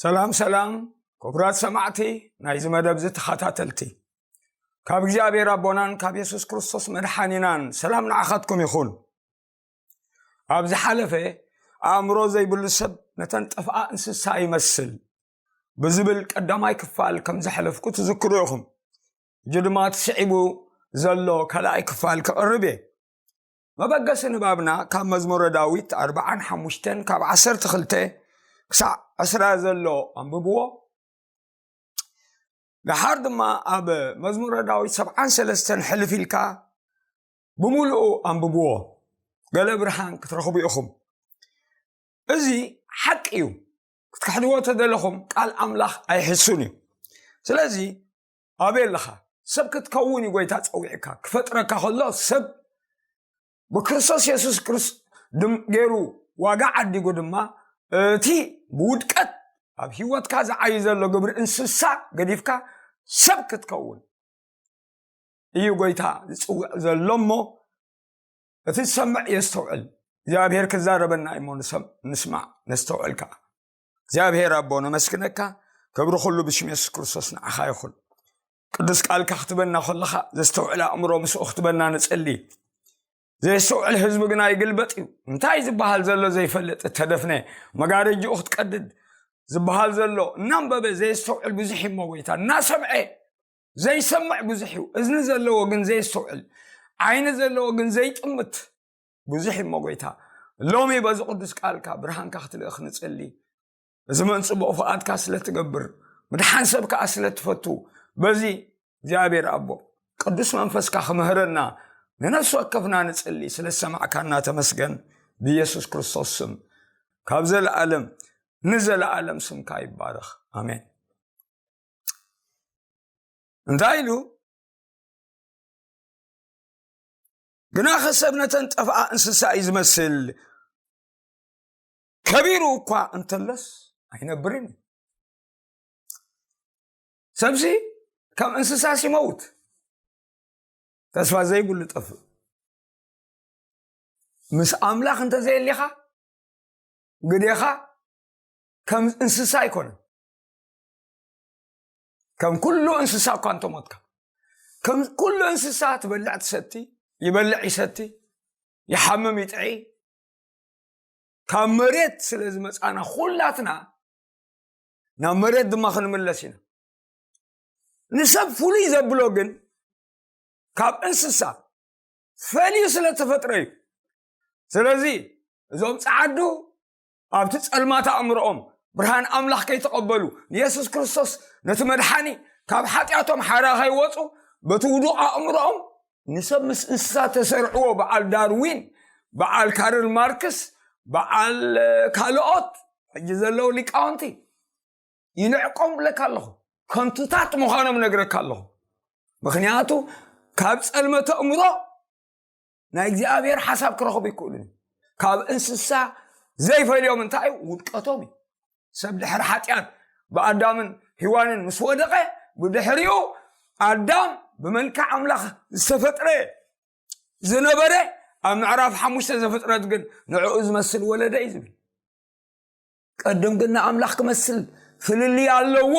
ሰላም ሰላም፣ ክቡራት ሰማዕቲ ናይዚ መደብ እዚ ተኸታተልቲ፣ ካብ እግዚኣብሔር ኣቦናን ካብ የሱስ ክርስቶስ መድሓኒናን ሰላም ንዓኻትኩም ይኹን። ኣብ ዝሓለፈ፣ ኣእምሮ ዘይብሉ ሰብ ነተን ጠፍኣ እንስሳ ይመስል ብዝብል ቀዳማይ ክፋል ከም ዘሕለፍኩ ትዝክሩ ኢኹም። ሕጂ ድማ እቲ ስዒቡ ዘሎ ካልኣይ ክፋል ክቕርብ እየ። መበገሲ ንባብና ካብ መዝሙረ ዳዊት ኣርብዓን ሓሙሽተን ካብ ዓሰርተ ክልተ ክሳዕ ዕስራ ዘሎ ኣንብብዎ። ደሓር ድማ ኣብ መዝሙረ ዳዊት ሰብዓን ሰለስተን ሕልፍ ኢልካ ብምሉኡ ኣንብብዎ። ገለ ብርሃን ክትረኽቡ ኢኹም። እዚ ሓቂ እዩ። ክትክሕድዎ ተደለኹም ቃል ኣምላኽ ኣይሕሱን እዩ። ስለዚ ኣበይ ኣለኻ? ሰብ ክትከውን እዩ ጎይታ ጸዊዕካ። ክፈጥረካ ከሎ ሰብ ብክርስቶስ የሱስ ክርስ-፣ ድም-፣ ገይሩ ዋጋ ዓዲጉ ድማ እቲ ብውድቀት ኣብ ህይወትካ ዝዓዩ ዘሎ ግብሪ እንስሳ ገዲፍካ ሰብ ክትከውን እዩ ጎይታ ዝጽውዕ ዘሎ እሞ እቲ ዝሰምዕ የስተውዕል። እግዚኣብሔር ክዛረበና እዩ እሞ ንሰም-፣ ንስማዕ፣ ነስተውዕል ከኣ። እግዚኣብሔር ኣቦ ነመስግነካ። ክብሪ ኩሉ ብሽም የሱስ ክርስቶስ ንዓኻ ይኹን። ቅዱስ ቃልካ ክትበና ከለኻ ዘስተውዕል ኣእምሮ ምስኡ ክትበና ንጽሊ። ዘየስተውዕል ህዝቢ ግና ይግልበጥ እዩ። እንታይ ዝበሃል ዘሎ ዘይፈልጥ እተደፍነ መጋረጅኡ ክትቀድድ ዝበሃል ዘሎ እናንበበ ዘየስተውዕል ብዙሕ እዩ እሞ ጎይታ እናሰምዐ ዘይሰምዕ ብዙሕ እዩ። እዝኒ ዘለዎ ግን ዘየስተውዕል፣ ዓይኒ ዘለዎ ግን ዘይጥምት ብዙሕ እዩ እሞ ጎይታ፣ ሎሚ በዚ ቅዱስ ቃልካ ብርሃንካ ክትልእኽ ንጽሊ። እዚ መን ጽቡቕ ፍቓድካ ስለ ትገብር፣ ምድሓን ሰብ ከኣ ስለ ትፈቱ፣ በዚ እግዚኣብሔር ኣቦ ቅዱስ መንፈስካ ክምህረና ንነፍሲ ወከፍና ንጽሊ። ስለ ዝሰማዕካና ተመስገን። ብኢየሱስ ክርስቶስ ስም ካብ ዘለኣለም ንዘለኣለም ስምካ ይባረኽ። ኣሜን። እንታይ ኢሉ? ግናኸ ሰብ ነተን ጠፍኣ እንስሳ እዩ ዝመስል፣ ከቢሩ እኳ እንተሎስ ኣይነብርን እዩ። ሰብሲ ከም እንስሳስ ይመውት፣ ተስፋ ዘይብሉ ጠፍእ። ምስ ኣምላኽ እንተዘየሊኻ ግዴኻ ከም እንስሳ ኣይኮነን። ከም ኩሉ እንስሳ እኳ እንተሞትካ፣ ከም ኩሉ እንስሳ ትበልዕ ትሰቲ፣ ይበልዕ ይሰቲ፣ ይሓምም ይጥዒ። ካብ መሬት ስለ ዝመጻና ኩላትና ናብ መሬት ድማ ክንምለስ ኢና። ንሰብ ፍሉይ ዘብሎ ግን ካብ እንስሳ ፈልዩ ስለ ተፈጥረ እዩ። ስለዚ እዞም ጸዓዱ ኣብቲ ጸልማት ኣእምሮኦም ብርሃን ኣምላኽ ከይተቐበሉ፣ ንየሱስ ክርስቶስ ነቲ መድሓኒ ካብ ሓጢኣቶም ሓራ ከይወጹ፣ በቲ ውዱቕ ኣእምሮኦም ንሰብ ምስ እንስሳ ተሰርዕዎ፣ በዓል ዳርዊን፣ በዓል ካርል ማርክስ፣ በዓል ካልኦት ሕጂ ዘለዉ ሊቃውንቲ ይንዕቆም ብለካ ኣለኹ። ከንቱታት ምዃኖም ነግረካ ኣለኹ። ምኽንያቱ ካብ ጸልመተ እምሮ ናይ እግዚኣብሔር ሓሳብ ክረኽቡ ይክእሉን እዩ። ካብ እንስሳ ዘይፈልዮም እንታይ እዩ? ውድቀቶም እዩ። ሰብ ድሕሪ ሓጢኣት ብኣዳምን ሂዋንን ምስ ወደቐ፣ ብድሕሪኡ ኣዳም ብመልክዕ ኣምላኽ ዝተፈጥረ ዝነበረ፣ ኣብ ምዕራፍ ሓሙሽተ ዘፍጥረት ግን ንዕኡ ዝመስል ወለደ እዩ ዝብል። ቀድም ግን ንኣምላኽ ክመስል ፍልልይ ኣለዎ።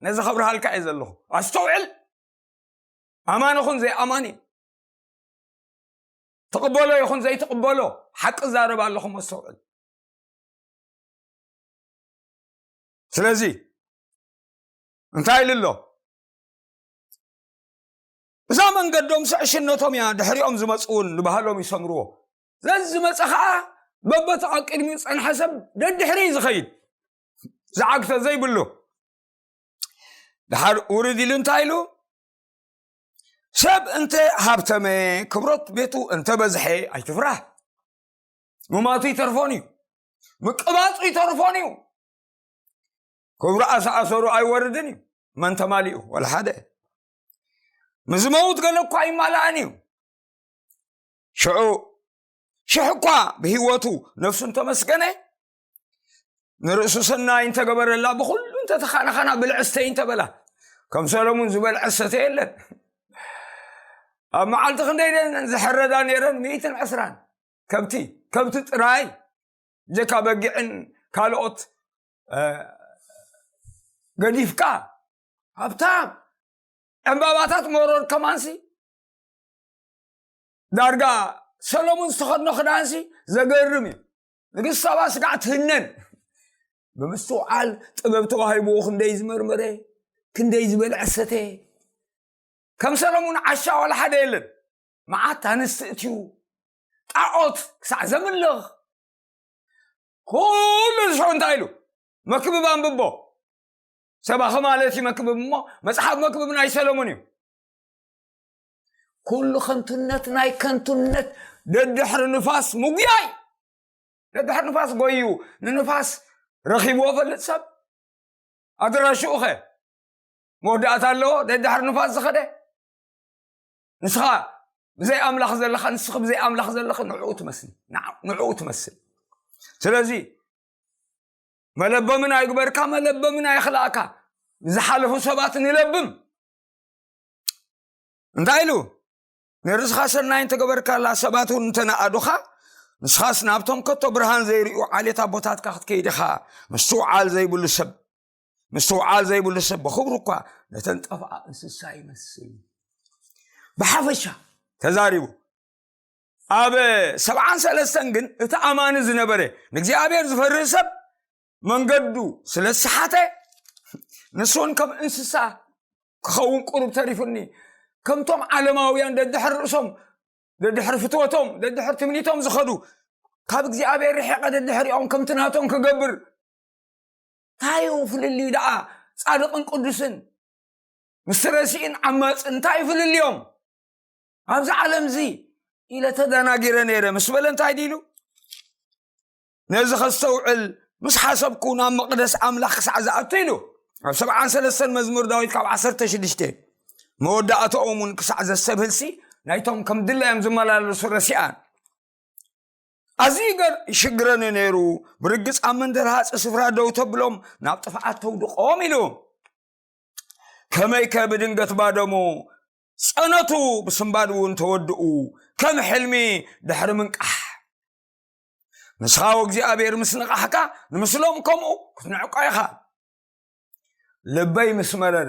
ነዚ ከብርሃልካ እየ ዘለኹ። ኣስተውዕል። ኣማን ይኹን ዘይኣማን እዩ። ትቕበሎ ይኹን ዘይትቕበሎ፣ ሓቂ ዛረብ ኣለኹም፣ ኣስተውዕል። ስለዚ እንታይ ኢሉ ኣሎ? እዛ መንገዶም ስዕሽነቶም እያ፣ ድሕሪኦም ዝመፁ እውን ንባህሎም ይሰምርዎ። ዘዝመፀ ከዓ በበቲ ኣብ ቅድሚኡ ዝፀንሐ ሰብ ደድሕሪ እዩ ዝኸይድ፣ ዝዓግተ ዘይብሉ። ድሓር ውርድ ኢሉ እንታይ ኢሉ? ሰብ እንተ ሃብተመ፣ ክብረት ቤቱ እንተ በዝሐ ኣይትፍራህ። ምማቱ ይተርፎን እዩ፣ ምቅባጹ ይተርፎን እዩ። ክብሩ ኣሰኣሰሩ ኣይወርድን እዩ። መን ተማሊኡ? ወላ ሓደ። ምስ ዝመውት ገለ እኳ ኣይማላእን እዩ። ሽዑ ሽሕ እኳ ብህይወቱ ነፍሱ እንተመስገነ፣ ንርእሱ ሰናይ እንተገበረላ፣ ብኹሉ እንተተኻናኻና፣ ብልዕስተይ እንተበላ፣ ከም ሰሎሙን ዝበልዐ ሰተ የለን። ኣብ መዓልቲ ክንደይ ደን ዝሕረዳ ነይረን? ሚእትን ዕስራን ከብቲ፣ ከብቲ ጥራይ፣ ጀካ በጊዕን ካልኦት፣ እ፣ ገዲፍካ፣ ሃብታም፣ ዕምባባታት መሮር ከማንሲ፣ ዳርጋ ሰሎሙን ዝተኸድኖ ክዳንሲ ዘገርም እዩ። ንግስቲ ሳባ ስጋዕ ትህነን። ብምስትውዓል ጥበብ ተዋሂብዎ ክንደይ ዝመርመረ፣ ክንደይ ዝበልዐ ሰተ። ከም ሰሎሙን ዓሻ ዋላ ሓደ የለን። መዓት ኣንስቲ እትዩ፣ ጣዖት ክሳዕ ዘምልኽ። ኩሉ ዝሾ እንታይ ኢሉ? መክብብ ኣንብቦ። ሰባኺ ማለት እዩ መክብብ እሞ፣ መጽሓፍ መክብብ ናይ ሰሎሙን እዩ። ኩሉ ከንቱነት ናይ ከንቱነት፣ ደድሕሪ ንፋስ ምጉያይ። ደድሕሪ ንፋስ ጎዩ፣ ንንፋስ ረኺብዎ ፈልጥ ሰብ? ኣድራሽኡ ኸ? መወዳእታ ኣለዎ? ደድሕሪ ንፋስ ዝኸደ? ንስኻ ብዘይ ኣምላኽ ዘለኻ፣ ንስኺ ብዘይ ኣምላኽ ዘለኺ ንዕኡ ትመስሊ፣ ንዓ-፣ ንዕኡ ትመስል። ስለዚ መለበምን ኣይግበርካ፣ መለበምን ኣይኽላእካ። ንዝሓለፉ ሰባት ንለብም። እንታይ ኢሉ? ንርእስኻ ሰናይ እንተገበርካላ፣ ሰባት እውን እንተነኣዱኻ፣ ንስኻስ ናብቶም ከቶ ብርሃን ዘይርእዩ ዓሌት ኣቦታትካ ክትከይድ ኢኻ። ምስትውዓል ዘይብሉ ሰብ፣ ምስትውዓል ዘይብሉ ሰብ ብኽብሩ እኳ ነተን ጠፍኣ እንስሳ ይመስል። ብሓፈሻ ተዛሪቡ። ኣብ ሰብዓን ሰለስተን ግን እቲ ኣማኒ ዝነበረ ንእግዚኣብሔር ዝፈርህ ሰብ መንገዱ ስለ ዝሰሓተ፣ ንሱ እውን ከም እንስሳ ክኸውን ቁሩብ ተሪፉኒ። ከምቶም ዓለማውያን ደድሕሪ ርእሶም፣ ደድሕሪ ፍትወቶም፣ ደድሕሪ ትምኒቶም ዝኸዱ፣ ካብ እግዚኣብሔር ርሒቐ ደድሕሪኦም ከምቲ ናቶም ክገብር። እንታይ እዩ ፍልልዩ ደኣ? ጻድቕን ቅዱስን ምስቲ ረሲእን ዓማጽን እንታይ እዩ ፍልልዮም? ኣብዚ ዓለም እዚ ኢለ ተደናጊረ ነይረ ምስ በለ እንታይ ድኢሉ? ነዚ ከስተውዕል ምስ ሓሰብኩ ናብ መቕደስ ኣምላኽ ክሳዕ ዝኣቱ ኢሉ። ኣብ ሰብዓን ሰለስተን መዝሙር ዳዊት ካብ ዓሰርተ ሽዱሽተ፣ መወዳእታኦም እውን ክሳዕ ዘስተብህልሲ ናይቶም ከም ድላዮም ዝመላለሱ ረሲኣን። ኣዝዩ ገር-፣ ይሽግረኒ ነይሩ። ብርግጽ ኣብ መንደር ሃጽ ስፍራ ደው ተብሎም፣ ናብ ጥፍኣት ተውድቖም ኢሉ። ከመይከ ብድንገት ባደሞ ጸነቱ ብስንባድ እውን ተወድኡ፣ ከም ሕልሚ ድሕሪ ምንቃሕ። ንስኻ ወእግዚኣብሔር ምስ ነቓሕካ፣ ንምስሎም ከምኡ ክትንዕቆ ኢኻ። ልበይ ምስ መረረ፣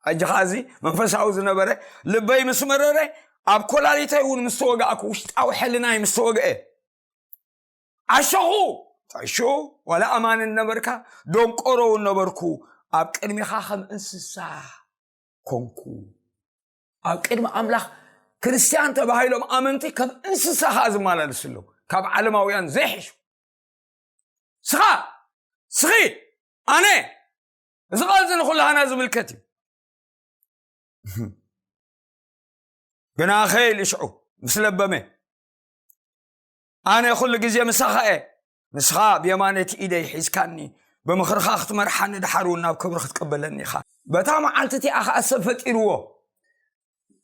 ሕጂ ኸዓ እዚ መንፈሳዊ ዝነበረ፣ ልበይ ምስ መረረ፣ ኣብ ኮላሊተይ እውን ምስ ተወጋእኩ፣ ውሽጣዊ ሕልናይ ምስ ተወግአ፣ ዓሸኹ። ጥዕሹ፣ ዋላ ኣማኒ ነበርካ፣ ደንቆሮ እውን ነበርኩ፣ ኣብ ቅድሚኻ ከም እንስሳ ኮንኩ። ኣብ ቅድሚ ኣምላኽ ክርስትያን ተባሂሎም ኣመንቲ ከም እንስሳ ኸዓ ዝመላለሱ ኣለዉ፣ ካብ ዓለማውያን ዘይሕሹ። ስኻ፣ ስኺ፣ ኣነ፣ እዚ ቃል እዚ ንኹላህና ዝምልከት እዩ። ግናኸ ኢሉ ሽዑ ምስ ለበመ፣ ኣነ ኩሉ ግዜ ምሳኻ እየ፣ ንስኻ ብየማነይቲ ኢደይ ሒዝካኒ፣ ብምኽርኻ ክትመርሓኒ፣ ደሓር እውን ናብ ክብሪ ክትቅበለኒ ኢኻ። በታ መዓልቲ እቲኣ ኸዓ ሰብ ፈጢርዎ።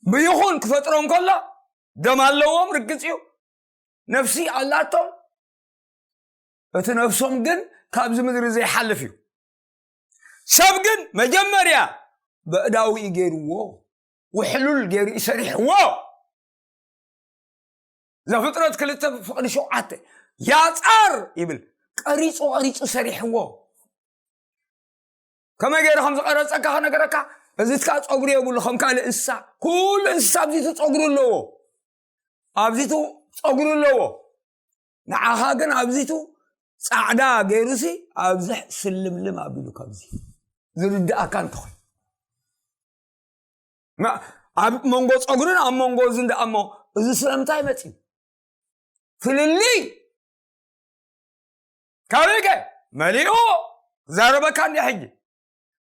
ብይኹን ክፈጥሮም ከሎ ደም ኣለዎም፣ ርግጽ እዩ። ነፍሲ ኣላቶም፣ እቲ ነፍሶም ግን ካብዚ ምድሪ ዘይሓልፍ እዩ። ሰብ ግን መጀመርያ በእዳዊ እዩ ገይርዎ፣ ውሕሉል ገይሩ እዩ ሰሪሕዎ። ዘፍጥረት ክልተ ፍቕዲ ሸውዓተ፣ ያጻር ይብል፣ ቀሪጹ ቀሪጹ ሰሪሕዎ። ከመይ ገይሩ ከም ዝቐረጸካ ክነገረካ፣ እዚ ትካ ጸጉሪ የብሉ፣ ከም ካልእ እንስሳ። ኩሉ እንስሳ ኣብዚቱ ጸጉሪ ኣለዎ፣ ኣብዚቱ ጸጉሪ ኣለዎ። ንዓኻ ግን ኣብዚቱ ጻዕዳ ገይሩሲ፣ ኣብዝሕ ስልምልም ኣቢሉ ካብዚ ዝርድኣካ እንተኾይኑ። ማ-፣ ኣብ መንጎ ጸጉርን ኣብ መንጎ እዝን ደኣ እሞ፣ እዚ ስለምንታይ መጺኡ? ፍልልይ ካበይ ከ መሊኡ? ክዛረበካ እንዲ ሕጂ።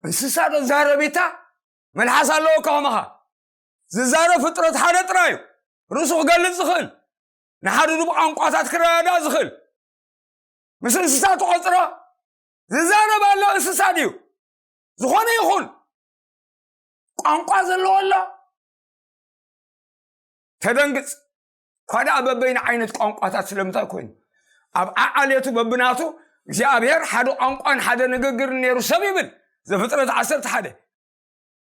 እንስሳ ዶ ዛረቢታ? መልሓስ ኣለዎ ከማኻ። ዝዛረብ ፍጥረት ሓደ ጥራይ እዩ። ርእሱ ክገልጽ ዝኽእል። ንሓድዱ ብቋንቋታት ክረዳዳእ ዝኽእል። ምስ እንስሳ ትቖጽሮ? ዝዛረብ ኣሎ እንስሳ ድዩ? ዝኾነ ይኹን ቋንቋ ዘለዎ ኣሎ? ተደንግጽ። እኳ ደኣ በበይኑ ዓይነት ቋንቋታት ስለምንታይ ኮይኑ? ኣብ ዓዓልየቱ በብናቱ እግዚኣብሔር ሓደ ቋንቋን ሓደ ንግግርን ነይሩ ሰብ ይብል። ዘፍጥረት ዓሰርተ ሓደ።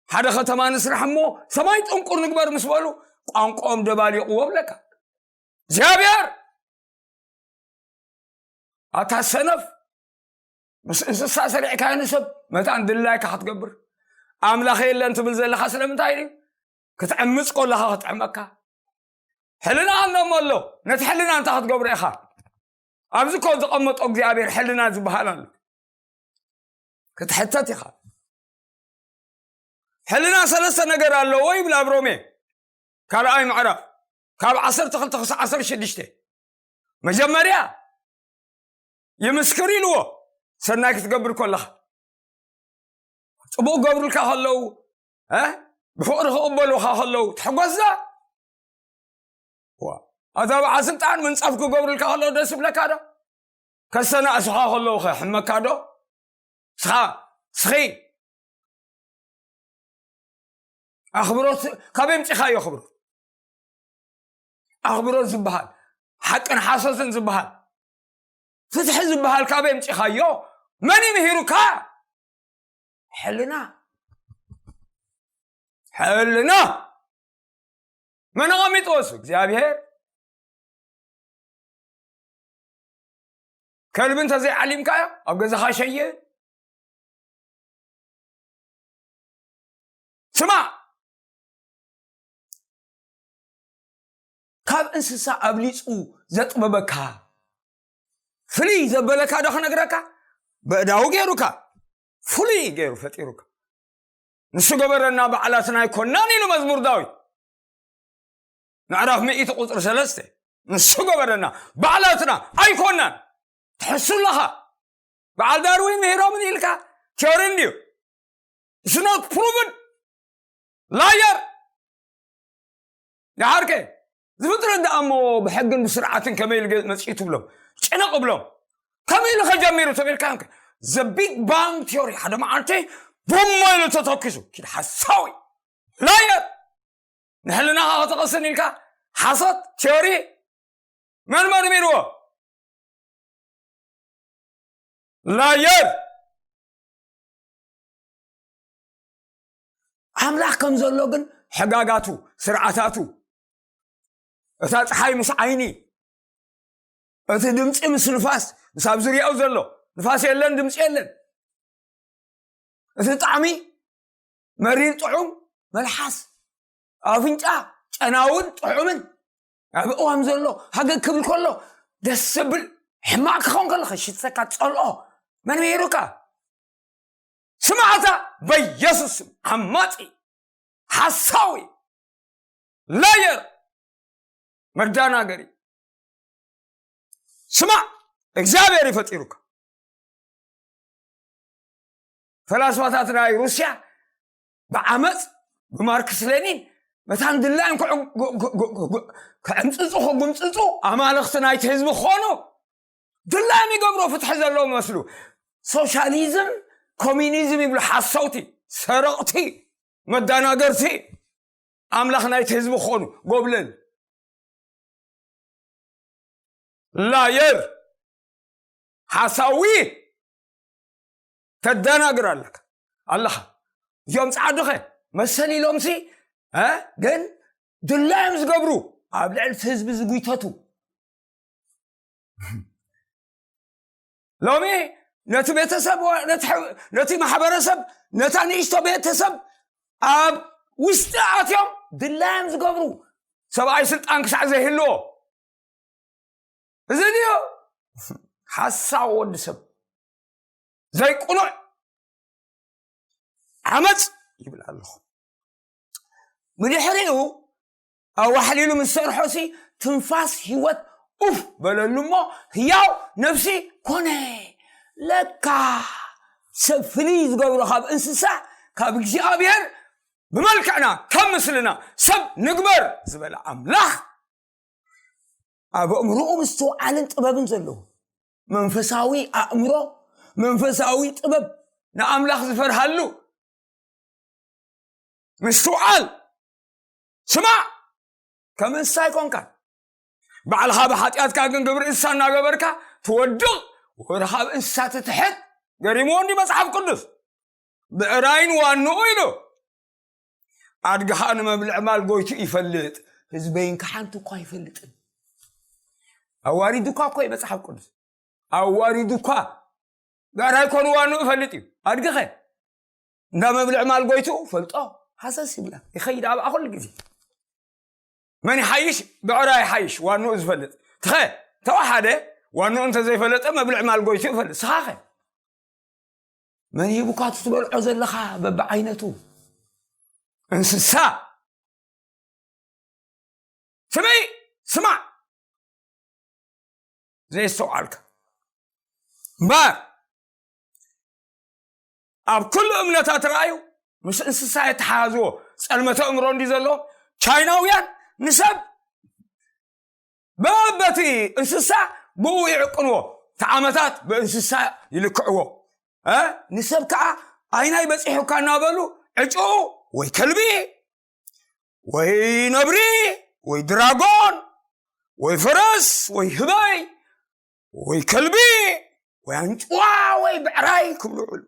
ሓደ ከተማ ንስራሕ እሞ ሰማይ ጥንቁር ንግበር ምስ በሉ፣ ቋንቋኦም ደባሊቕዎ ብለካ። እግዚኣብሔር! ኣታ ሰነፍ! ምስ እንስሳ ሰሪዕካዮ ንሰብ መታን ድላይካ ክትገብር ኣምላኽ የለን ትብል ዘለኻ ስለምንታይ እዩ? ክትዕምፅ ከለኻ ክትዕመካ ሕልና ኣሎሞ ኣሎ። ነቲ ሕልና እንታይ ክትገብሮ ኢኻ? ኣብዚ ኮ ዝቐመጦ እግዚኣብሔር ሕልና ዝበሃል ኣሎ። ክትሕተት ኢኻ። ሕልና ሰለስተ ነገር ኣለዎ ይብል ኣብ ሮሜ ካልኣይ ምዕራፍ ካብ ዓሰርተ ክልተ ክሳብ ዓሰርተ ሽዱሽተ። መጀመርያ ይምስክር ኢልዎ፣ ሰናይ ክትገብር ከለኻ ጽቡቕ ገብሩልካ ከለዉ፣ እ፣ ብፍቕሪ ክቕበሉኻ ከለዉ ትሕጎስ ዶ? ዋ፣ ኣታ በዓል ስልጣን ምንጻፍ ክገብሩልካ ከለዉ ደስ ይብለካ ዶ? ከሰናእሱኻ ከለዉ ከ ሕመካ ዶ? ስኻ፣ ስኺ፣ ኣኽብሮት ካበይ ኣምጺኻዮ? ኣኽብሮት፣ ኣኽብሮት ዝበሃል፣ ሓቅን ሓሶትን ዝበሃል፣ ፍትሒ ዝበሃል ካበይ ኣምጺኻዮ? መን እዩ ምሂሩካ? ሕልና፣ ሕልና መን ኣቐሚጥዎ? እሱ እግዚኣብሔር። ከልቢ እንተዘይዓሊምካዮ ኣብ ገዛኻ ሸይን። ስማዕ፣ ካብ እንስሳ ኣብሊጹ ዘጥበበካ፣ ፍልይ ዘበለካ ዶ ክነግረካ? በእዳዉ ገይሩካ፣ ፍሉይ ገይሩ ፈጢሩካ። ንሱ ገበረና፣ ባዕላትና ኣይኮናን ኢሉ መዝሙር ዳዊት ምዕራፍ ሚእቲ ቁጽሪ ሰለስተ። ንሱ ገበረና፣ ባዕላትና ኣይኮናን። ትሕሱ ኣለኻ። በዓል ዳርዊን ምሂሮምን ኢልካ ቲዮሪ እንድዩ። It's not proven. Liar. ደሓርከ ዝፍጥረት ደኣ እሞ ብሕግን ብስርዓትን ከመይ ኢሉ ገ-፣ መጺኡ ትብሎም? ጭንቕ እብሎም። ከመይ ኢሉ ከጀሚሩ ተበልካዮም ከ? The Big Bang Theory ሓደ መዓልቲ ቡሞ ኢሉ ተተኪሱ። ኪድ ሓሳዊ። Liar። ንሕልናኻ ከተቐስን ኢልካ ሓሶት ቲዮሪ መን መርሚርዎ? Liar። ኣምላኽ ከም ዘሎ ግን ሕጋጋቱ፣ ስርዓታቱ፣ እታ ፀሓይ ምስ ዓይኒ፣ እቲ ድምፂ ምስ ንፋስ፣ ምስ ኣብ ዙርያኡ ዘሎ፣ ንፋስ የለን፣ ድምፂ የለን። እቲ ጣዕሚ፣ መሪር ጥዑም፣ መልሓስ፣ ኣፍንጫ፣ ጨናውን ጥዑምን፣ ኣብ እዋም ዘሎ ሃገግ ክብል ከሎ ደስ ዘብል፣ ሕማቕ ክኸውን ከሎ ከሽተካ፣ ጸልኦ፣ መን መሂሩካ? ስማዕታ፣ በኢየሱስ ስም፣ ዓማጺ፣ ሓሳዊ፣ ላየር፣ መዳናገሪ። ስማዕ፣ እግዚኣብሔር እዩ ፈጢሩካ። ፈላስፋታት ናይ ሩስያ ብዓመፅ ብማርክስ ሌኒን መታን ድላዮም ክዕ-፣ ግ-፣ ግ-፣ ግ-፣ ግ-፣ ክዕምፅፁ ክጉምፅፁ ኣማለኽቲ ናይቲ ህዝቢ ክኾኑ ድላዮም ይገብሮ ፍትሒ ዘለዎ መስሉ። ሶሻሊዝም፣ ኮሚኒዝም ይብሉ ሓሰውቲ፣ ሰረቕቲ፣ መዳናገርቲ፣ ኣምላኽ ናይቲ ህዝቢ ክኾኑ። ጎብለል፣ ላየር፣ ሓሳዊ፣ ተደናግር ኣለካ ኣለኻ። እዚኦም ጻዕዱኸ መሰል ኢሎምሲ፣ እ፣ ግን ድላዮም ዝገብሩ ኣብ ልዕሊ እቲ ህዝቢ ዝጉይተቱ። ሎሚ ነቲ ቤተሰብ ወ-፣ ነቲ ሕ-፣ ነቲ ማሕበረሰብ፣ ነታ ንእሽቶ ቤተሰብ ኣብ ውሽጢ ኣትዮም ድላዮም ዝገብሩ ሰብኣይ ስልጣን ክሳዕ ዘይህልዎ። እዚ ድዮ ሓሳብ ወዲ ሰብ ዘይቁኑዕ ዓመፅ ይብል ኣለኹ። ብድሕሪኡ ኣዋሕሊሉ ምስ ሰርሖሲ ትንፋስ ህይወት ኡፍ በለሉ እሞ ህያው ነፍሲ ኮነ። ለካ ሰብ ፍልይ ዝገብሮ ካብ እንስሳ፣ ካብ እግዚኣብሔር፣ ብመልክዕና፣ ካብ ምስልና ሰብ ንግበር ዝበለ ኣምላኽ ኣብ ኣእምሮኡ ምስትውዓልን ጥበብን ዘለዎ መንፈሳዊ ኣእምሮ፣ መንፈሳዊ ጥበብ፣ ንኣምላኽ ዝፈርሃሉ ምስትውዓል። ስማዕ፣ ከም እንስሳ ኣይኮንካን። ባዕልኻ ብሓጢኣትካ ግን ግብሪ እንስሳ እናገበርካ ትወድቕ፣ ወደ ካብ እንስሳ ትትሕት። ገሪምዎ እንዲ መጽሓፍ ቅዱስ። ብዕራይን ዋንኡ ኢሉ፣ ኣድግኻ ንመብልዕ ማል ጎይቱ ይፈልጥ፣ ህዝበይን ከሓንቲ እኳ ኣይፈልጥን። ኣዋሪዱካ እኮ እዩ መጽሓፍ ቅዱስ። ኣዋሪዱካ። ብዕራይ ኮኑ ዋንኡ ፈልጥ እዩ። ኣድግኸ እንዳ መብልዕ ማል ጎይትኡ ፈልጦ ሃሰስ ይብላ ይኸይድ ኣብኣ ኩሉ ግዜ። መን ይሓይሽ? ብዕራይ ይሓይሽ ዋንኡ ዝፈልጥ። ትኸ ተወሓደ ዋንኡ እንተዘይፈለጠ መብልዕ ማል ጎይትኡ ይፈልጥ። ስኻኸ መን ሂቡካ እቲ ትበልዖ ዘለኻ በብዓይነቱ እንስሳ ስምዒ ስማዕ። ዘየስተውዓልካ እምበር ኣብ ኩሉ እምነታት ረኣዩ ምስ እንስሳ የተሓዝዎ ጸልመተ እምሮ እንዲ ዘሎ። ቻይናውያን ንሰብ በበቲ እንስሳ ብኡ ይዕቅንዎ። እቲ ዓመታት ብእንስሳ ይልክዕዎ። ንሰብ ከዓ ኣይናይ በፂሑካ እናበሉ ዕጭኡ ወይ ከልቢ ወይ ነብሪ ወይ ድራጎን ወይ ፈረስ ወይ ህበይ ወይ ከልቢ ወይ ኣንጭዋ ወይ ብዕራይ ክብሉ ውዕሉ።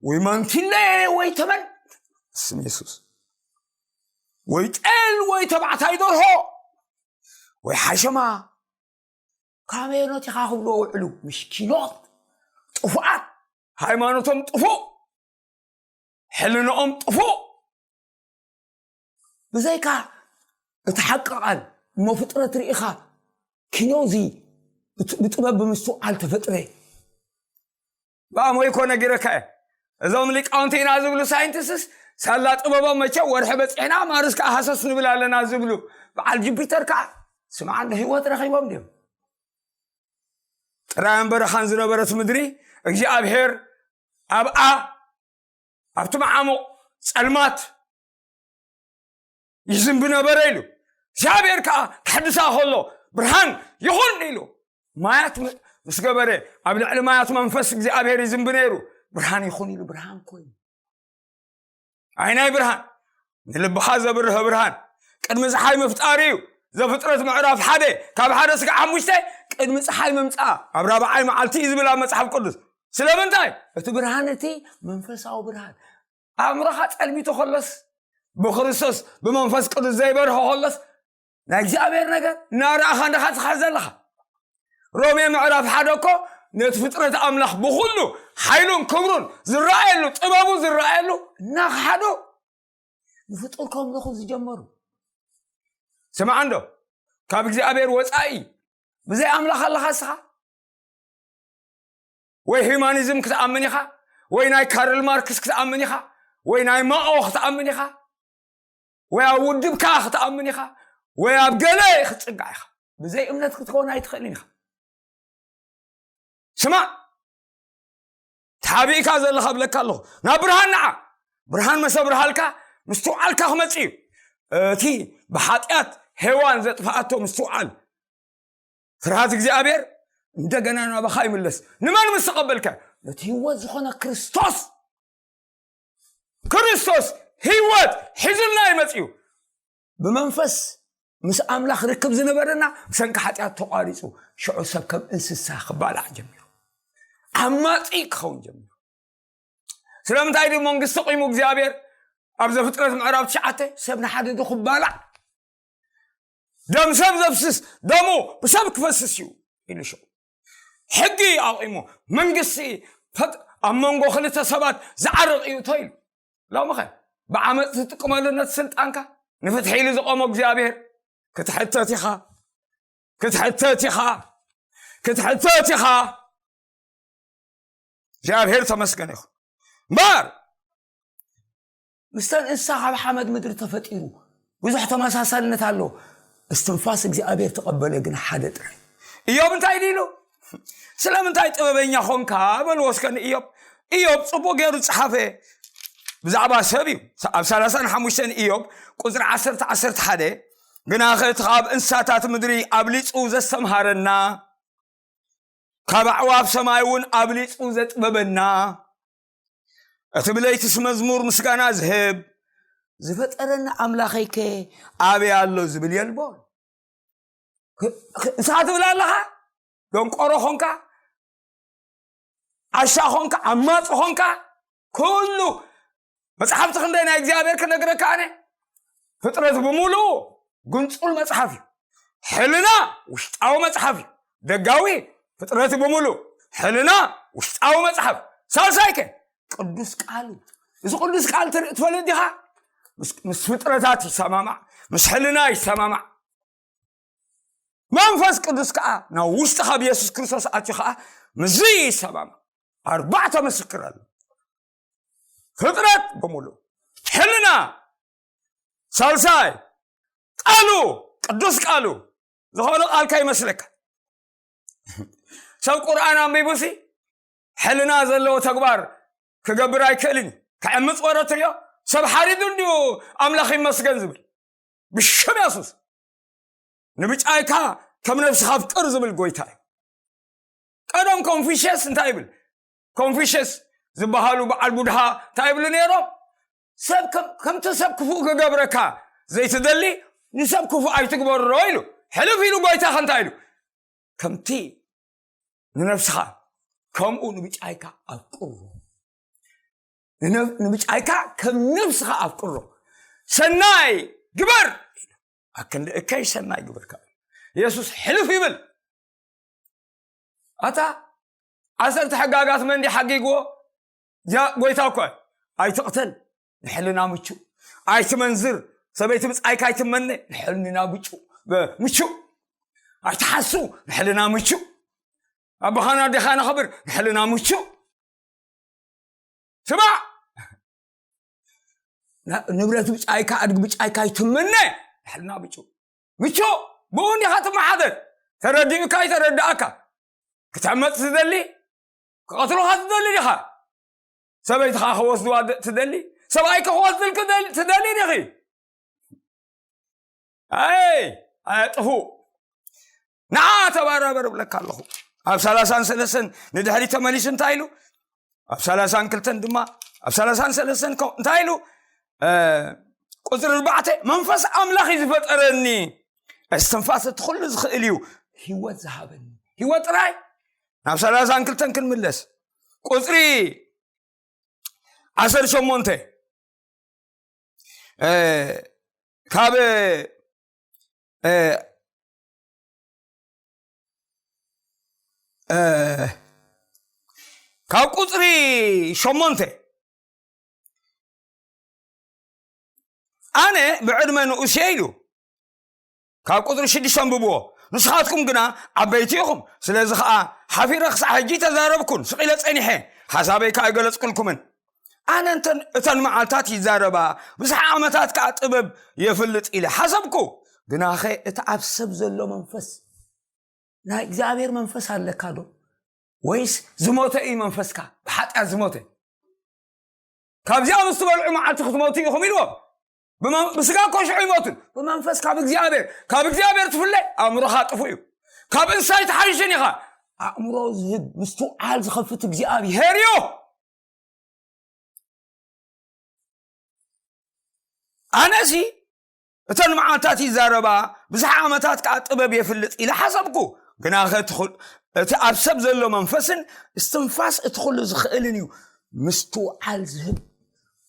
ወይ ማንቲለ ወይ ተመን፣ ስም የሱስ፣ ወይ ጤል ወይ ተባዕታይ ደርሆ ወይ ሓሸማ። ካበየኖት ኢኻ ክብሉ ውዕሉ። ምሽኪኖት፣ ጥፉኣት፣ ሃይማኖቶም ጥፉእ፣ ሕልንኦም ጥፉእ። ብዘይካ እቲ ሓቂ ቃል እሞ ፍጥረት ርኢኻ፣ ኪኖ እዚ ብት- ብጥበብ ብምስትውዓል ተፈጥረ። ብኣሞይ እኮ ነጊረካ እየ። እዞም ሊቃውንቲ ኢና ዝብሉ ሳይንቲስትስ ሳላ ጥበቦም መቸ ወርሒ በፂሕና ማርስ ከዓ ሃሰስ ንብል ኣለና ዝብሉ። በዓል ጁፒተር ከዓ ስምዓ እንዶ ህይወት ረኺቦም ድዮም? ጥራያን በረኻን ዝነበረት ምድሪ እግዚኣብሔር ኣብኣ ኣብቲ መዓሙቕ ጸልማት ይዝንብ ነበረ ኢሉ። እግዚኣብሔር ከዓ ክሕድሳ ከሎ ብርሃን ይኹን ኢሉ። ማያት ም- ምስ ገበረ ኣብ ልዕሊ ማያት መንፈስ እግዚኣብሔር ይዝንብ ነይሩ። ብርሃን ይኹን ኢሉ ብርሃን ኮይኑ። ኣይናይ ብርሃን ንልብኻ ዘብርህ ብርሃን ቅድሚ ፀሓይ ምፍጣር እዩ። ዘፍጥረት ምዕራፍ ሓደ ካብ ሓደ ስጋ ሓሙሽተ ቅድሚ ፀሓይ ምምፃእ ኣብ ራብዓይ መዓልቲ እዩ ዝብል ኣብ መፅሓፍ ቅዱስ። ስለምንታይ? እቲ ብርሃን እቲ መንፈሳዊ ብርሃን ኣእምሮኻ ፀልሚቱ ከሎስ ብክርስቶስ ብመንፈስ ቅዱስ ዘይበርሆ ከሎስ ናይ እግዚኣብሔር ነገር እናረኣኻ እንዲኻ ትኸድ ዘለኻ። ሮሜ ምዕራፍ ሓደ እኮ ነቲ ፍጥረት ኣምላኽ ብኹሉ ሓይሉን ክብሩን ዝረኣየሉ ጥበቡ ዝረኣየሉ እናኸሓዱ ንፍጡር ከምልኹ ዝጀመሩ። ስማዕ እንዶ ካብ እግዚኣብሔር ወፃኢ ብዘይ ኣምላኽ ኣለኻ እስኻ? ወይ ሂዩማኒዝም ክትኣምን ኢኻ? ወይ ናይ ካርል ማርክስ ክትኣምን ኢኻ? ወይ ናይ ማኦ ክትኣምን ኢኻ? ወይ ኣብ ውድብካ ክትኣምን ኢኻ? ወይ ኣብ ገለ ክትፅጋዕ ኢኻ? ብዘይ እምነት ክትከውን ኣይትኽእልን ኢኻ። ስማዕ፣ ተሓቢእካ ዘለኻ እብለካ ኣለኹ። ናብ ብርሃን ንዓ። ብርሃን መሰ ብርሃልካ ምስትውዓልካ ክመፅእ እዩ። እቲ ብሓጢኣት ሄዋን ዘጥፍኣቶ ምስትውዓል ፍርሃት እግዚኣብሔር እንደገና ናባኻ ይምለስ። ንመን ምስ ተቐበልካ? ነቲ ህይወት ዝኾነ ክርስቶስ። ክርስቶስ ህይወት ሒዙልና ይመጽእ እዩ። ብመንፈስ ምስ ኣምላኽ ርክብ ዝነበረና ብሰንኪ ሓጢኣት ተቋሪጹ። ሽዑ ሰብ ከም እንስሳ ክባላዕ ጀሚሩ። ዓማጺ ክኸውን ጀሚሩ። ስለምንታይ ድዩ መንግስቲ ቂሙ እግዚኣብሔር ኣብ ዘፍጥረት ምዕራፍ ትሽዓተ ሰብ ንሓደ ዶ ክባላዕ? ደም ሰብ ዘፍስስ ደሙ ብሰብ ክፈስስ እዩ ኢሉ ሽዑ ሕጊ ኣቂሙ መንግስቲ ፈጥ- ኣብ መንጎ ክልተ ሰባት ዝዓርቕ እዩ እቶ ኢሉ። ሎምኸ ብዓመፅ ትጥቀመሉ ነቲ ስልጣንካ ንፍትሒ ኢሉ ዝቆሞ እግዚኣብሔር ክትሕተት ኢኻ ክትሕተት ኢኻ ክትሕተት ኢኻ። እግዚኣብሔር ተመስገን ይኹን እምበር ምስተን እንስሳ ካብ ሓመድ ምድሪ ተፈጢሩ ብዙሕ ተመሳሳልነት ኣሎ። እስትንፋስ እግዚኣብሔር ተቐበለ ግን ሓደ ጥራይ። እዮብ እንታይ ኢሉ? ስለምንታይ ጥበበኛ ኾንካ በልዎ እስከ ንእዮብ። እዮብ ጽቡቕ ገይሩ ዝጸሓፈ ብዛዕባ ሰብ እዩ። ኣብ ሰላሳን ሓሙሽተን እዮብ ቁፅሪ ዓሰርተ ዓሰርተ ሓደ ግናኸ እቲ ካብ እንስሳታት ምድሪ ኣብሊፁ ዘስተምሃረና ካብ ኣዕዋፍ ሰማይ እውን ኣብሊፁ ዘጥበበና እቲ ብለይትስ መዝሙር ምስጋና ዝህብ ዝፈጠረኒ ኣምላኸይከ ኣበይ ኣሎ ዝብል የልቦን። ንስኻ ትብል ኣለኻ ደንቆሮ ኾንካ ዓሻ ኾንካ ዓማፂ ኾንካ ኩሉ መፅሓፍቲ ክንደይ ናይ እግዚኣብሔር ክነግረካ ኣነ ፍጥረት ብምሉኡ ግንፁል መፅሓፍ እዩ። ሕልና ውሽጣዊ መፅሓፍ እዩ። ደጋዊ ፍጥረት ብምሉእ ሕልና ውሽጣዊ መጽሓፍ። ሳልሳይ ከ ቅዱስ ቃሉ። እዚ ቅዱስ ቃል ትርኢ ትፈልጥ ዲኻ? ምስ ፍጥረታት ይሰማማዕ፣ ምስ ሕልና ይሰማማዕ። መንፈስ ቅዱስ ከዓ ናብ ውሽጢ ካብ የሱስ ክርስቶስ ኣትዩ ከዓ ምስዚ ይሰማማዕ። ኣርባዕተ ምስክር ኣሎ። ፍጥረት ብምሉእ፣ ሕልና፣ ሳልሳይ ቃሉ፣ ቅዱስ ቃሉ። ዝኾነ ቃል ከይመስለካ። ሰብ ቁርኣን ኣንቢቡሲ ሕልና ዘለዎ ተግባር ክገብር ኣይክእልን እዩ። ክዕምፅ ወረ ትሪኦ። ሰብ ሓሪዱ እንዲዩ ኣምላኽ ይመስገን ዝብል። ብሽም የሱስ። ንብጫይካ ከም ነብስኻ ኣፍቅር ዝብል ጎይታ እዩ። ቀደም ኮንፊሽየስ እንታይ ይብል? ኮንፊሽየስ ዝበሃሉ በዓል ቡድሃ እንታይ ይብሉ ነይሮም? ሰብ ከም- ከምቲ ሰብ ክፉእ ክገብረካ ዘይትደሊ፣ ንሰብ ክፉእ ኣይትግበሮ ኢሉ። ሕልፍ ኢሉ ጎይታኸ እንታይ ኢሉ? ከምቲ ንነብስኻ ከምኡ ንብጫይካ ኣፍቅሮ። ንነብ- ንብጫይካ ከም ነብስኻ ኣፍቅሮ። ሰናይ ግበር። ኣክንዲ እከይ ሰናይ ግበርካ። የሱስ ሕልፍ ይብል። ኣታ ዓሰርተ ሕጋጋት መንዲ ሓጊግዎ። ያ ጎይታ እኮ፣ ኣይትቕተል፣ ንሕልና ምቹ። ኣይትመንዝር፣ ሰበይቲ ብጻይካ ኣይትመነ፣ ንሕልና ምቹ። ብ- ምቹ። ኣይትሓሱ፣ ንሕልና ምቹ። ኣቦኻን ኣዴኻን ኣኽብር፣ ንሕልና ምቹ። ስማዕ፣ ና- ንብረት ብጫይካ፣ ኣድጊ ብጫይካ ኣይትመነ፣ ንሕልና ምቹ። ምቹ፣ ብኡ እንዲኻ ትመሓደር። ተረዲኡካ ኣይተረዳእካ። ክትዕመፅ ትደሊ? ክቐትሉኻ ትደሊ ዲኻ? ሰበይትኻ ክወስድዋ ድ- ትደሊ? ሰብኣይካ ክወስድልክ ደል- ትደሊ ዲኺ? ኣይ ኣጥፉ። ንዓ ተባራበር እብለካ ኣለኹ። ኣብ ሰላሳን ሰለስተን ንድሕሪት ተመሊሱ እንታይ ኢሉ? ኣብ ሰላሳን ክልተን ድማ፣ ኣብ ሰላሳን ሰለስተን ከ- እንታይ ኢሉ? እ፣ ቁፅሪ ኣርባዕተ፣ መንፈስ ኣምላኽ እዩ ዝፈጠረኒ፣ እስትንፋስ እቲ ኩሉ ዝኽእል እዩ፣ ህይወት ዝሃበኒ። ህይወት ጥራይ። ናብ ሰላሳን ክልተን ክንምለስ። ቁፅሪ ዓሰርተ ሸሞንተ፣ እ፣ ካብ እ፣ እ፣ ካብ ቁፅሪ ሸሞንተ፣ ኣነ ብዕድመ ንኡስ እየ ኢሉ። ካብ ቁፅሪ ሽዱሽተ ኣንብብዎ። ንስኻትኩም ግና ዓበይቲ ኢኹም። ስለዚ ኸዓ ሓፊረ ክሳዕ ሕጂ ተዛረብኩን ስቕ ኢለ ጸኒሐ፣ ሓሳበይ ከኣ ኣይገለጽኩልኩምን። ኣነ እንተን- እተን መዓልታት ይዛረባ፣ ብዝሓ ዓመታት ከኣ ጥበብ የፍልጥ ኢለ ሓሰብኩ። ግናኸ እቲ ኣብ ሰብ ዘሎ መንፈስ፣ ናይ እግዚኣብሔር መንፈስ ኣለካ ዶ? ወይስ ዝሞተ እዩ መንፈስካ? ብሓጢኣት ዝሞተ። ካብዚኣ ምስ ትበልዑ መዓልቲ ክትሞቱ ኢኹም ኢልዎም። ብመን- ብስጋ እኮ ሽዑ ይሞቱን። ብመንፈስ ካብ እግዚኣብሔር፣ ካብ እግዚኣብሔር ትፍለ፣ ኣእምሮኻ ጥፉእ እዩ። ካብ እንስሳ ኣይትሓይሽን ኢኻ። ኣእምሮ ዝህብ፣ ምስትውዓል ዝኸፍት እግዚኣብሔር እዩ። ኣነሲ እተን መዓልታት ይዛረባ፣ ብዝሓ ዓመታት ከኣ ጥበብ የፍልጥ ኢለ ሓሰብኩ። ግናኸ እቲ ኹል- እቲ ኣብ ሰብ ዘሎ መንፈስን እስትንፋስ እቲ ኩሉ ዝኽእልን እዩ ምስትውዓል ዝህብ።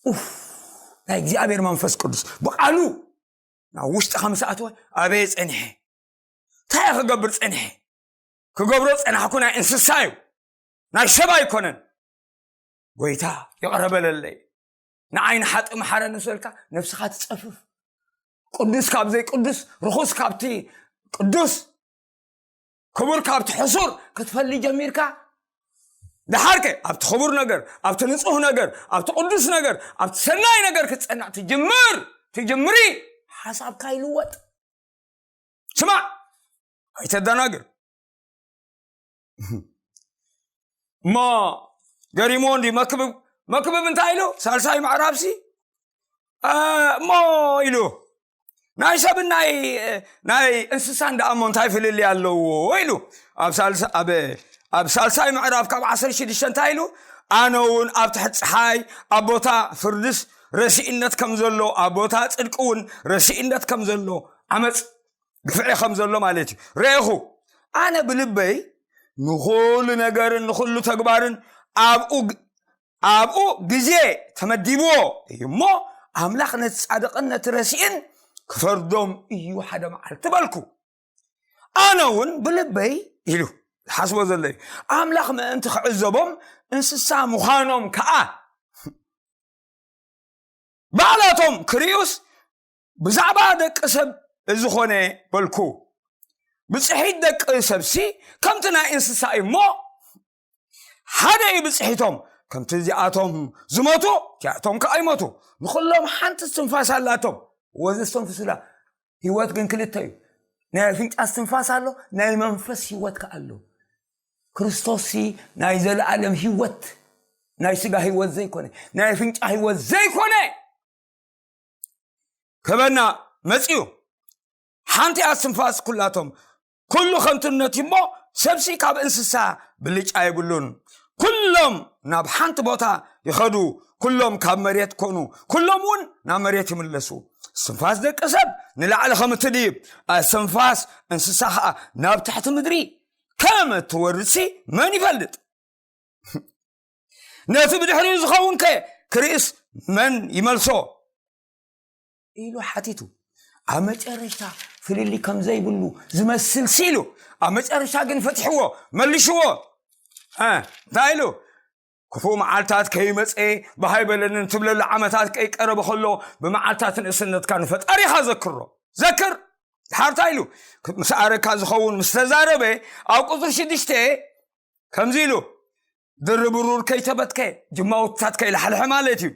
ኡፍ፣ ናይ እግዚኣብሔር መንፈስ ቅዱስ ብቓሉ ናብ ውሽጥኻ ምስ ኣተወ ኣበየ ጸኒሐ? እንታይ እየ ክገብር ጸኒሐ? ክገብሮ ጸናሕኩ ናይ እንስሳ እዩ፣ ናይ ሰብ ኣይኮነን። ጎይታ ይቕረ በለለይ፣ ንዓይ ንሓጥእ መሓረኒ ስበልካ ነብስኻ ትጸፍፍ። ቅዱስ ካብ ዘይቅዱስ፣ ርኹስ ካብቲ ቅዱስ፣ ክቡር ካብቲ ሕሱር ክትፈሊ ጀሚርካ። ደሓርከ ኣብቲ ክቡር ነገር፣ ኣብቲ ንጹህ ነገር፣ ኣብቲ ቅዱስ ነገር፣ ኣብቲ ሰናይ ነገር ክትጸንዕ ትጅምር፣ ትጅምሪ፣ ሓሳብካ ይልወጥ። ስማዕ፣ ኣይተደናግር። እሞ ገሪሞ እንዲ መክብብ፣ መክብብ እንታይ ኢሉ? ሳልሳይ ምዕራፍሲ፣ እ፣ እሞ ኢሉ፣ ናይ ሰብን ናይ፣ ናይ እንስሳን ደኣ እሞ እንታይ ፍልልይ ኣለዎ? ኢሉ። ኣብ ሳልሳ-፣ ኣብ፣ ኣብ ሳልሳይ ምዕራፍ ካብ ዓሰርተ ሽዱሽተ እንታይ ኢሉ? ኣነ እውን ኣብ ትሕቲ ፀሓይ ኣብ ቦታ ፍርድስ ረሲእነት ከም ዘሎ፣ ኣብ ቦታ ጽድቂ እውን ረሲእነት ከም ዘሎ፣ ዓመፅ ግፍዒ ከም ዘሎ ማለት እዩ። ረእኹ፣ ኣነ ብልበይ ንኹሉ ነገርን ንኹሉ ተግባርን ኣብኡ ግ-፣ ኣብኡ ግዜ ተመዲብዎ እዩ እሞ፣ ኣምላኽ ነቲ ጻድቕን ነቲ ረሲእን ክፈርዶም እዩ ሓደ መዓልቲ በልኩ። ኣነ እውን ብልበይ ኢሉ፣ ዝሓስቦ ዘሎ እዩ። ኣምላኽ ምእንቲ ክዕዘቦም እንስሳ ምዃኖም ከዓ ባዕላቶም ክርእዩስ፣ ብዛዕባ ደቂ ሰብ እዚ ኾነ በልኩ። ብፅሒት ደቂ ሰብሲ ከምቲ ናይ እንስሳ እዩ እሞ፣ ሓደ እዩ ብፅሒቶም። ከምቲ እዚኣቶም ዝሞቱ እቲኣቶም ከዓ ይሞቱ። ንኹሎም ሓንቲ ትንፋስ ኣላቶም። ወዘስተንፍሱላ። ህይወት ግን ክልተ እዩ። ናይ ኣፍንጫ ትንፋስ ኣሎ፣ ናይ መንፈስ ህይወት ከዓ ኣሎ። ክርስቶስ ናይ ዘለኣለም ህይወት፣ ናይ ስጋ ህይወት ዘይኮነ፣ ናይ ኣፍንጫ ህይወት ዘይኮነ፣ ከበና መጺኡ። ሓንቲ ኣስትንፋስ ኩላቶም። ኩሉ ከንቱነት እሞ፣ ሰብሲ ካብ እንስሳ ብልጫ የብሉን። ኩሎም ናብ ሓንቲ ቦታ ይኸዱ፣ ኩሎም ካብ መሬት ኮኑ፣ ኩሎም እውን ናብ መሬት ይምለሱ። እስትንፋስ ደቂ ሰብ ንላዕሊ ከም እትድይብ፣ ኣስትንፋስ እንስሳ ኸዓ ናብ ትሕቲ ምድሪ ከም እትወርድሲ መን ይፈልጥ? ነቲ ብድሕሪኡ ዝኸውን ከ ክርእስ መን ይመልሶ? ኢሉ ሓቲቱ። ኣብ መጨረሽታ ፍልልይ ከም ዘይብሉ ዝመስል ሲሉ፣ ኣብ መጨረሽታ ግን ፈትሕዎ፣ መልሽዎ። እ፣ እንታይ ኢሉ? ክፉእ መዓልታት ከይመጸ፣ ብሃይ በለንን ትብለሉ ዓመታት ከይቀረበ ከሎ፣ ብመዓልታት ንእስነትካ ንፈጣሪኻ ዘክሮ። ዘክር። ድሓር እንታይ ኢሉ? ምስ ኣረካ ዝኸውን ምስ ተዛረበ፣ ኣብ ቁጽሪ ሽዱሽተ ከምዚ ኢሉ፣ ድሪ ብሩር ከይተበትከ፣ ጅማውትታት ከይላሕልሐ ማለት እዩ።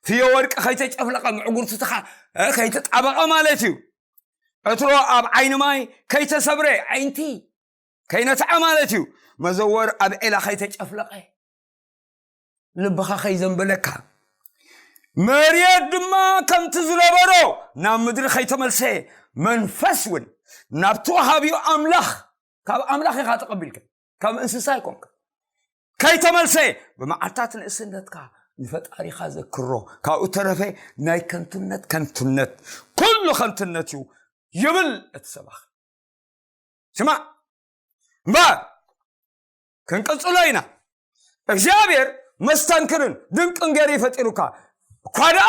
ፍዮ ወርቂ ከይተጨፍለቐ፣ ምዕጉርትትኻ፣ እ፣ ከይተጣበቐ ማለት እዩ። ዕትሮ ኣብ ዓይኒ ማይ ከይተሰብረ፣ ዓይንቲ ከይነትዐ ማለት እዩ። መዘወር ኣብ ዒላ ከይተጨፍለቐ፣ ልብኻ ከይዘንበለካ፣ መሬት ድማ ከምቲ ዝነበሮ ናብ ምድሪ ከይተመልሰ፣ መንፈስ እውን ናብቲ ወሃቢኡ ኣምላኽ፣ ካብ ኣምላኽ ኢኻ ተቐቢልካ፣ ካብ እንስሳ ኣይኮንካ፣ ከይተመልሰ፣ ብመዓልታት ንእስነትካ ንፈጣሪኻ ዘክሮ። ካብኡ ተረፈ ናይ ከንቱነት ከንቱነት፣ ኩሉ ከንቱነት እዩ ይብል እቲ ሰባኺ። ስማዕ እምበኣር፣ ክንቅጽሎ ኢና። እግዚኣብሔር መስተንክርን ድንቅን ገይሩ ይፈጢሩካ። እኳ ደኣ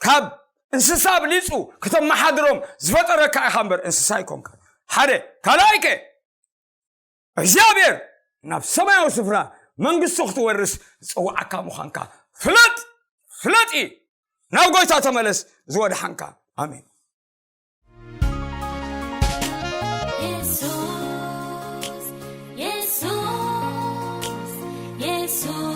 ካብ እንስሳ ኣብሊጹ ክተመሓድሮም ዝፈጠረካ ኢኻ እምበር፣ እንስሳ ኣይኮንካ። ሓደ። ካልኣይ ከ፣ እግዚኣብሔር ናብ ሰማያዊ ስፍራ መንግስቱ ክትወርስ ዝጸውዓካ ምዃንካ ፍለጥ፣ ፍለጥ እዩ። ናብ ጎይታ ተመለስ፣ ዝወድሓንካ። ኣሜን። የሱስ፣ የሱስ፣ የሱስ።